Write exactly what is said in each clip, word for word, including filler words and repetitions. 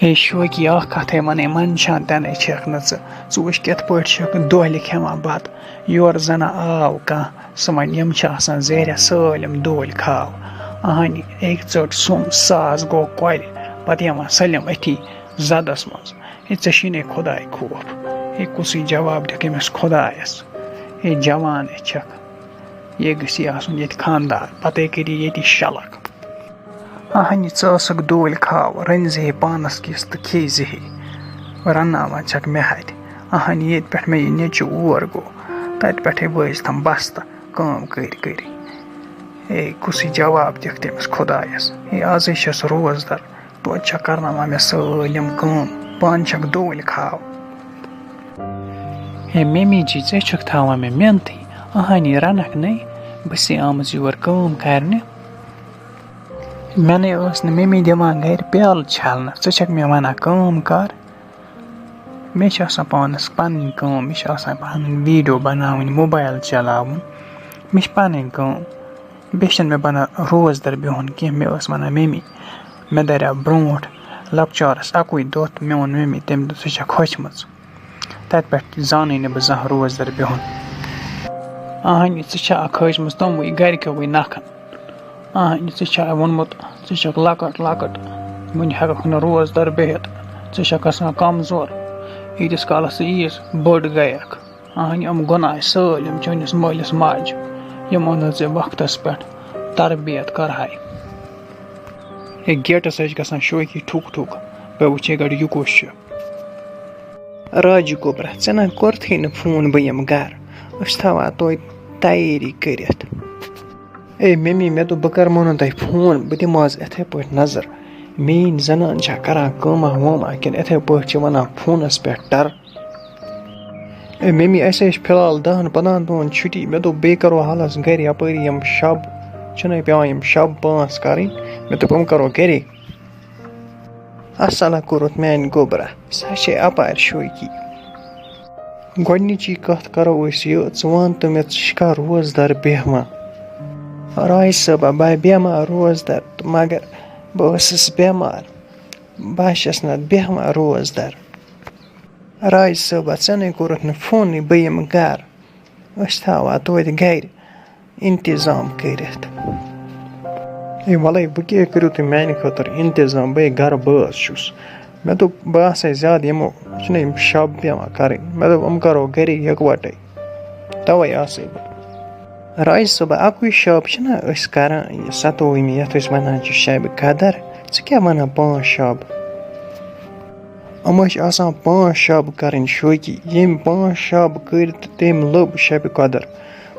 ہے شوقی، اکھ کتھے ونے، منشان تہِ نے چھکھ نہٕ ژٕ۔ ژٕ وٕچھ کِتھ پٲٹھۍ چھکھ دۄہلہِ کھٮ۪وان بتہٕ۔ یورٕ زنہ آو کانٛہہ، سُہ ونہِ، یِم چھِ آسان زہرِ سٲلِم دۄہلہِ کھاو۔ اہنہِ أکۍ ژٔٹ سُم، ساس گوٚو کۄلہِ، پتہٕ یِوان سٲلِم أتھی زدس منٛز۔ ہے، ژےٚ چھی نے خۄداے خوف۔ ہے، کُسٕے جواب دِکھ أمِس خۄدایس۔ ہے، جوان ہے چھکھ، یے گژھی آسُن ییٚتہِ خاندار، پتے کٔری ییٚتی شلکھ۔ اہنہِ ژٕ ٲسکھ دۄہلہِ کھاو، رٔنۍ زِ ہے پانس کِس تہٕ کھے زِ ہے۔ رنناوان چھکھ مےٚ ہتہِ۔ اہنہِ ییٚتہِ پٮ۪ٹھ مےٚ یہِ نیٚچو اور گوٚو، تتہِ پٮ۪ٹھے وٲج تھم بستہٕ کٲم کٔرۍ کٔرۍ۔ ہے، کُسٕے جواب دِکھ تٔمِس خۄدایس۔ ہے، ازے چھس روزدر، توتہِ چھکھ کرناوان مےٚ سٲلِم کٲم، پانہٕ چھکھ دۄہلہِ کھاو۔ ہے ممی جی، ژےٚ چھکھ تھاوان مےٚ مِنتھٕے، اہنی رنکھ نے، بہٕ چھسے آمٕژ یور کٲم کرنہِ۔ مےٚ نے ٲس نہٕ ممی دِوان گرِ پیالہٕ چھلنہٕ، ژٕ چھکھ مےٚ ونان کٲم کر۔ مےٚ چھِ آسان پانس پنٕنۍ کٲم، مےٚ چھِ آسان پنٕنۍ ویڈیو بناوٕنۍ، موبایل چلاوُن، مےٚ چھِ پنٕنۍ کٲم۔ بیٚیہِ چھَنہٕ مےٚ بَنان روزدَر بِہُن کینٛہہ۔ مےٚ ٲس وَنان ممی، مےٚ دَریٛاو برٛونٛٹھ لۄکچارَس اَکُے دۄہ تہٕ مےٚ ووٚن ممی، تَمہِ دۄہ ژٕ چھَکھ ہوٚچھمٕژ۔ تَتہِ پٮ۪ٹھ زانٕے نہٕ بہٕ زانٛہہ روزدَر بِہُن۔ اَہَنہِ، ژٕ چھَکھ ہوٚچھمٕژ تِموٕے گَرِکیوٕے نَکھَن۔ اَہَنہِ، ژےٚ چھےٚ ووٚنمُت، ژٕ چھَکھ لۄکٕٹ لۄکٕٹ، وٕنہِ ہٮ۪کَکھ نہٕ روزدَر بِہِتھ، ژٕ چھَکھ گژھان کمزور۔ ییٖتِس کالَس ژٕ ییٖژ بٔڑ گٔیَکھ۔ اہنہِ، یِم گۄناہ سٲلِم چٲنِس مٲلِس ماجہِ، یِمو نہٕ ژےٚ وقتس پٮ۪ٹھ تربیت کٔرہے۔ ہے، گیٹس ٲسۍ گژھان شوقی ٹھُک ٹھُک، بہٕ وٕچھے گۄڈٕ یہِ کُس چھُ۔ راجہِ گوٚبرا، ژےٚ نہ کوٚرتھٕے نہٕ فون، بہٕ یِمہٕ گرٕ، أسۍ تھاوان توتہِ تیٲری کٔرِتھ۔ اے ممی، مےٚ دوٚپ بہٕ کرمو نہٕ تۄہہِ فون، بہٕ دِمہٕ آز یِتھے پٲٹھۍ نظر، میٲنۍ زنان چھا کران کٲمہ وٲمہ کِنہٕ یِتھے پٲٹھۍ چھِ ونان فونس پٮ۪ٹھ ٹر۔ اے ممی، اَسہِ ٲسۍ فی الحال دَہَن پنٛدہَن دۄہَن چھُٹی۔ مےٚ دوٚپ، بیٚیہِ کَرو حالَس گَرِ یَپٲرۍ یِم شَب، چھِنَے پٮ۪وان یِم شَب پانٛژھ کَرٕنۍ۔ مےٚ دوٚپ، یِم کَرو گَرے۔ اَصٕل ہا کوٚرُتھ میٛانہِ گوٚبرا، سۄ چھے اَپارِ شوقی۔ گۄڈٕنِچی کَتھ کَرو أسۍ یہِ، ژٕ وَن تہٕ مےٚ، ژٕ چھِکھا روزدَر بیٚہوان؟ راج صٲبا، بہٕ ہا بیٚہمہٕ ہا روزدَر، تہٕ مگر بہٕ ٲسٕس بٮ۪مار۔ بہٕ ہا چھَس نَتہٕ بیٚہوان روزدَر۔ راج صٲبا، ژےٚ نے کوٚرُتھ نہٕ فونٕے، بہٕ یِمہٕ گَرٕ۔ أسۍ تھاوان توتہِ گَرِ اِنتظام کٔرِتھ۔ ہے وَلَے، وۄنۍ کیٛاہ کٔرِو تُہۍ میٛانہِ خٲطرٕ اِنتظام؟ بہٕ ہے گَرٕ بٲژ چھُس۔ مےٚ دوٚپ، بہٕ آسَے زیادٕ یِمو، چھِنہ یِم شَب پٮ۪وان کَرٕنۍ۔ مےٚ دوٚپ، یِم کَرو گَرے یِکوَٹَے۔ تَوَے آسَے بہٕ۔ راج صٲبا، اَکُے شَب چھِنہ أسۍ کَران، یہِ سَتووُہمہِ، یَتھ أسۍ وَنان چھِ شَبِ قدر۔ ژٕ کیٛاہ وَنان پانٛژھ شَب؟ یِم ٲسۍ آسان پانٛژھ شَب کَرٕنۍ شوقی۔ ییٚمۍ پانٛژھ شَب کٔرۍ تہٕ تٔمۍ لٔب شَبِ قدر۔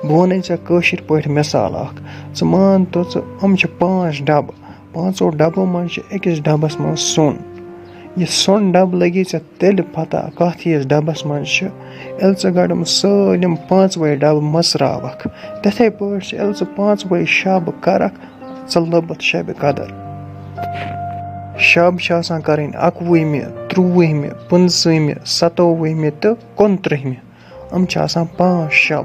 بہٕ وَنَے ژےٚ کٲشِر پٲٹھۍ مِثال اَکھ۔ ژٕ مان تو ژٕ، یِم چھِ پانٛژھ ڈَبہٕ۔ پانٛژو ڈَبو منٛز چھِ أکِس ڈَبَس منٛز سۄن۔ یہِ سۄن ڈَبہٕ لَگی ژےٚ تیٚلہِ پَتہ کَتھ ہِوِس ڈَبَس منٛز چھِ، ییٚلہِ ژٕ گۄڈٕ یِم سٲلِم پانٛژوَے ڈَبہٕ مٕژراوَکھ۔ تِتھَے پٲٹھۍ چھِ، ییٚلہِ ژٕ پانٛژوَے شَب کَرَکھ، ژٕ لٔبَتھ شَبِ قدر۔ شَب چھِ آسان کَرٕنۍ اَکوُہمہِ، ترٛوُہمہِ، پٕنٛژٕہمہِ، سَتووُہمہِ تہٕ کُنترٕہمہِ۔ یِم چھِ آسان پانٛژھ شَب۔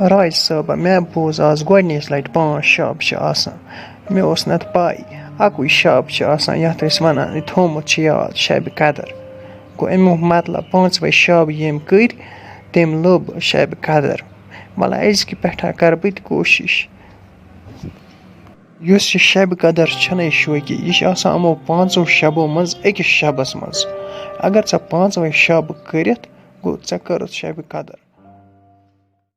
راج صٲبہ، مےٚ بوٗز آز گۄڈٕنِچ لَٹہِ پانٛژھ شَب چھِ آسان۔ مےٚ اوس نَتہٕ پَے، اَکُے شَب چھِ آسان، یَتھ أسۍ وَنان، یہِ تھوٚومُت چھِ یاد شَبِ قدر۔ گوٚو، اَمیُک مطلب، پانٛژوَے شَب ییٚمۍ کٔرۍ، تٔمۍ لوٚب شَبِ قدر۔ وَلہٕ، أزکہِ پٮ۪ٹھا کَرٕ بہٕ تہِ کوٗشِش۔ یُس یہِ شَبِ قدر چھَنَے شوقی، یہِ چھِ آسان یِمو پانٛژو شَبو منٛز أکِس شَبَس منٛز۔ اگر ژےٚ پانٛژوَے شَب کٔرِتھ، گوٚو، ژےٚ کٔرٕتھ شَبِ قدر۔